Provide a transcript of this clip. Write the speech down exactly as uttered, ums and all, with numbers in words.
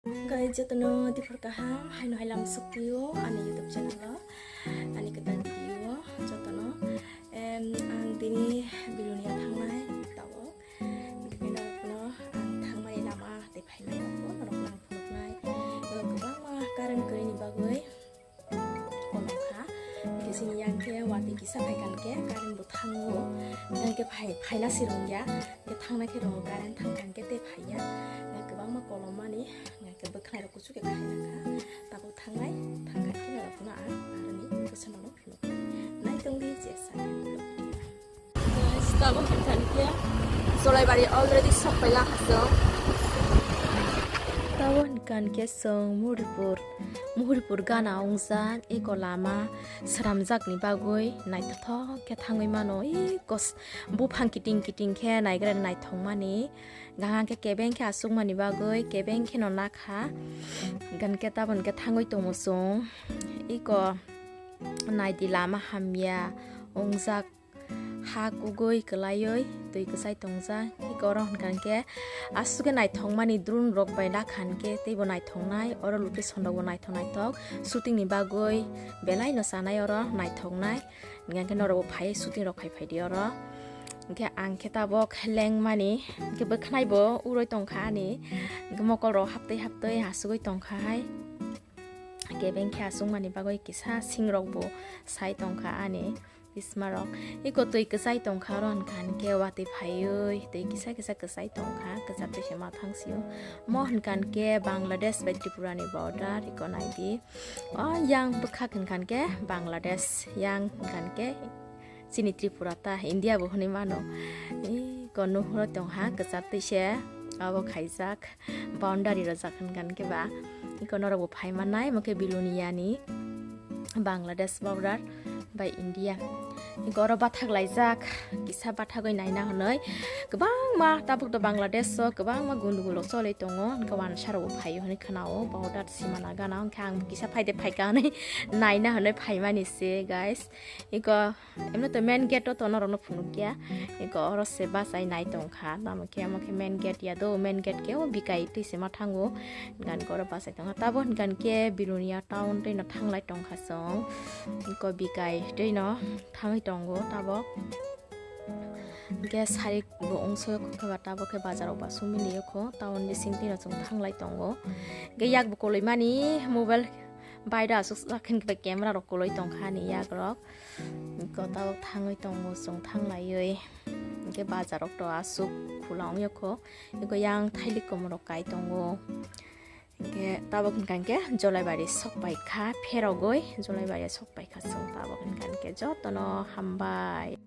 Guys, jotono diphor kaham, haino hai lam sukpio ani YouTube channel o, ani kwtal video jotono. Em, ang tini Bilonia thangnai tabok. Bini norokno ang thangmani lama tei phaimani rokbo norokno ang phunuknai. Norok kwbangma current kwrwini bagwi kolom kha. Hingke chini yang khe watwi kisa phai kha hingke current bo thango. Hingke phai, phaina se rwngya. Hingke thangna khe rwngo current thang kha hingke tei phaiya. Hingke kwbangma kolom mani, hingke bwkhanai rok kuchuk khe khaina kha. Tabuk thangnai, thang kha khe norokno ang aroni bwsano phunuknai. Naitongdi je sa. Guys, tabuk hwnkha hwnkhe Jolaibari already sok paila hachwk. Tabuk hwnkha hwnkhe chwng Muhuripur, Muhuripur gana wngjak eko lama swnamjakni bagwi naithothok khe thangwi mano. Eko buphang kiting kiting khe naigra naithokmani, hwnkha hwnkhe kebeng khe achukmani bagwi kebeng kheno nakha. Hwnkha hwnkhe tabuk hwnkhe thangwi tongo chwng. Eko naidi lama hamya wngjak. Ha kugui kwlaioi twi kwchai tongjak. Eko oro hwnkha hwnkhe aswk khe naithokmani drone rok bai nakha hwnkhe teibo naithoknai. Oro location rokbo naithok naithok shooting ni bagwi belai no chanai oro naithoknai. Hwnkhe norokbo phai shooting rok khai phaidi oro. Hwnkhe ang khe tabok lengmani hwnkhe bwkhanaibo uroi tongkha ani. Hwnkhe mokol rok haptwi haptwi asugui tongkha hai. Kebeng khe aswkmani bagwi kisa singrokbo sai tongkha ani. Bismarok. Eko twi kwchai tongkha oro hwnkha hwnkhe watwi phaiwi twi kisa kisa kwchai tongkha, kwchar twi se ma thangsio. Mo hwnkha hwnkhe Bangladesh bai Tripura ni border, eko naidi. O yang bwkhak hwnkha hwnkhe Bangladesh, yang hwnkha hwnkhe chini Tripura ta India bo hwnwi mano. Eko nuhuro tongha kwchar twi se abo khaijak. Boundary rojak hwnkha hwnkhe ba. Eko norokbo phai mannai, omo khe Bilonia ni Bangladesh border bai India. Eko oro bathak laijak, kisa bathagwi naina hwnwi. Kwbangma tabuk do Bangladesh o kwbangma gundugul rok choli tongo, hwnkhe wansa rokbo phaio hwnwi khwnao, border simana gana, hwnkhe ang kisa phaide phaikha hwnwi naina hwnwi phaimani se, guys. Eko Emno to main gate o to norokno phunukya. Eko oro se bachai nai tongkha. Tamo khe omo khe main gate ya do, main gate khe o bikai twi se ma thango. Hwnkha hwnkhe oro bachai tongkha. Tabok hwnkha hwnkhe Bilonia town twi no thanglai tongkha chwng. Eko bikai twi no thangwi tongo tabok. Hwnkhe sari bo wngsuyo kho khe ba tabok khe bazar o ba sumili o kho. Town bising twi no chwng thanglai tongo. Hwnkhe yak bo koloi mani mobile bai do aswk sakhen khe camera rok koloi tongkha ani yak rok. Eko tabok thangwi tongo chwng thanglaiwi. Hwnkhe bazar rok to aswk khula wngya kho. Eko yang thailik komorok kai tongo. Hwnkhe tabok hwnkha hwnkhe Jolaibari sok pai kha pherogwi. Jolaibari sok pai kha chwng tabok hwnkha hwnkhe jotono hambai.